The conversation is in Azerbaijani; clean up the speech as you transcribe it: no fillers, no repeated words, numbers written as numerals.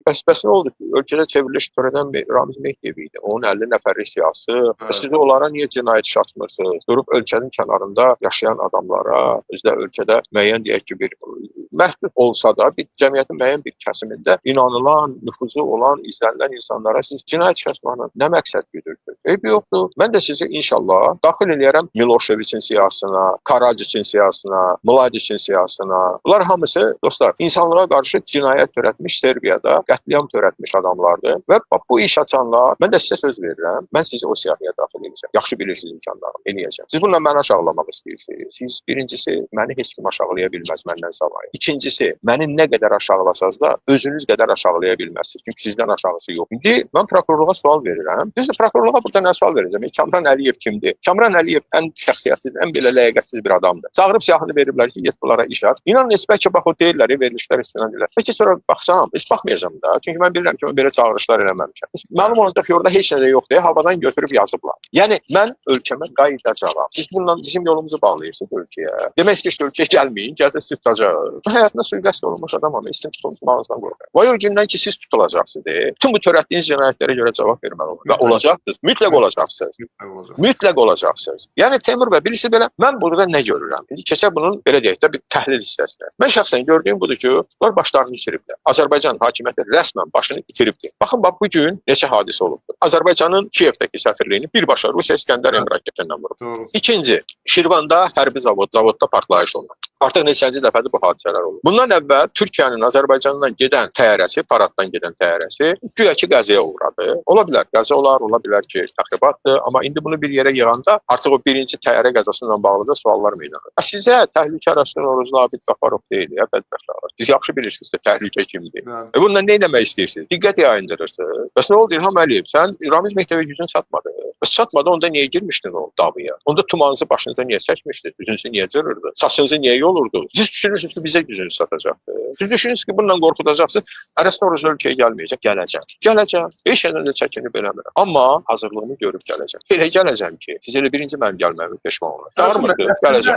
Bəs nə oldu ki? Ölkədə çevriliş törədən bir Ramiz Mehdiyev idi. Onun 50 nəfərlik siyahısı. Bəs siz onlara niyə cinayət işi açmırsınız? Durub ölkənin kənarında yaşayan adamlara, özü də ölkədə müəyyən deyək ki, bir məhdud olsa da bir cəmiyyətin müəyyən bir kəsimində inanılan, nüfuzu olan, izlənilən insanlara siz cinayət işi açmaqla nə məqsəd güdürsünüz? Eybi yoxdur. Mən də sizi inşallah daxil eləyərəm Miloševiçin siyahısına, Karadziçin siyahısına, Mladiçin siyahısına. Bunlar hamısı dostlar, insanlığa qarşı cinayət törətmiş Serbiyada qətliam törətmiş adamlardır və bax bu iş açanlar, mən də sizə söz verirəm, mən sizi o siyahıya daxil edəcəm. Yaxşı bilirsiniz imkanlarımı, eləyəcəm. Siz bununla məni aşağılamaq istəyirsiniz. Siz birincisi məni heç kim aşağılaya bilməz məndən savayı. İkincisi, məni nə qədər aşağılasanız da özünüz qədər aşağılaya bilməzsiniz. Çünki sizdən aşağısı yox. İndi mən prokurorluğa sual verirəm. Düzdür, prokurorluğa burada nə sual verəcəm? Kamran Əliyev kimdir? Kamran Əliyev ən şəxsiyyətsiz, ən belə ləyaqətsiz bir adamdır. Çağırıb siyahını veriblər ki, get bunlara iş aç. İnanın heç bəlkə bax o deyirlər, verilişlər istinad edirlər. Bəlkə sonra baxsam, heç baxmayacağam da. Çünki mən bilirəm ki, mən belə çağırışlar eləməmişəm. Heç məlum olacaq ki, orada heç nə də yoxdur. Havadan götürüb yazıblar. Yəni mən ölkəmə qayıdacağam. Siz bununla bizim yolumuzu bağlayırsınız ölkəyə. Demək istəyir ki, ölkəyə gəlməyin, gəlsə siz tutacaq. Həyatında sui-qəsd olunmuş adamam, istəyir tutulmağınızdan qorxuram. Vay o gündən ki, siz tutulacaqsınız. Bütün bu törətdiyiniz cinayətlərə görə cavab verməli olur. Və olacaqsınız, mütləq olacaqsınız. Mütləq olacaqsınız. Yəni Teymur bəy, birisi belə, mən burada nə görürəm? İndi keçək bunun belə deyək də bir təhlil hissəsinə. Mən şəxsən gördüyüm budur ki, bunlar başlarını itiriblər. Azərbaycan hakimiyyəti rəsmən başını itiribdir. Baxın, bax bu gün neçə hadisə olubdur. Azərbaycanın Kiyevdəki səfirliyini birbaşa Rusiya İskəndər M raketindən vurub. Doğru. İkinci, Şirvanda hərbi zavodda partlayış oldu. Artıq neçənci dəfədir bu hadisələr olur. Bundan əvvəl Türkiyənin Azərbaycandan gedən təyyarəsi, paraddan gedən təyyarəsi güya ki qəzaya uğradı. Ola bilər qəza olar, ola bilər ki, təxribatdır, amma indi bunu bir yerə yığanda artıq o birinci təyyarə qəzası ilə bağlı da suallar meydana. Sizə təhlükə Rəsul Oruzlu Abid Qafarov deyil, ya bədbəxtlər. Siz yaxşı bilirsiniz ki, təhlükə kimdir. Bununla nə etmək istəyirsiniz? Diqqət yayındırırsınız. Bəs nə oldu İlham Əliyev? Sən Ramiz Mehdiyevə gücün çatmadı. Bəs çatmadı, onda niyə girmişdin o davaya? Onda tumanınızı başınıza niyə çəkmişdiniz? Üzünüzü niyə cırırdı? Saçınızı niyə yolurdu? Siz düşünürsünüz ki, bizə gücünüzü satacaqdı. Siz düşünürsünüz ki, bununla qorxudacaqsınız. Ərəs Novruzlu ölkəyə gəlməyəcək, gələcəm. Gələcəm. Heç nədən də çəkinib eləmirəm. Amma hazırlığımı görüb gələcəm. Elə gələcəm ki, siz elə birinci mənim gəlməyimi peşman olacaq. Çağırmırsınız, gələcəm.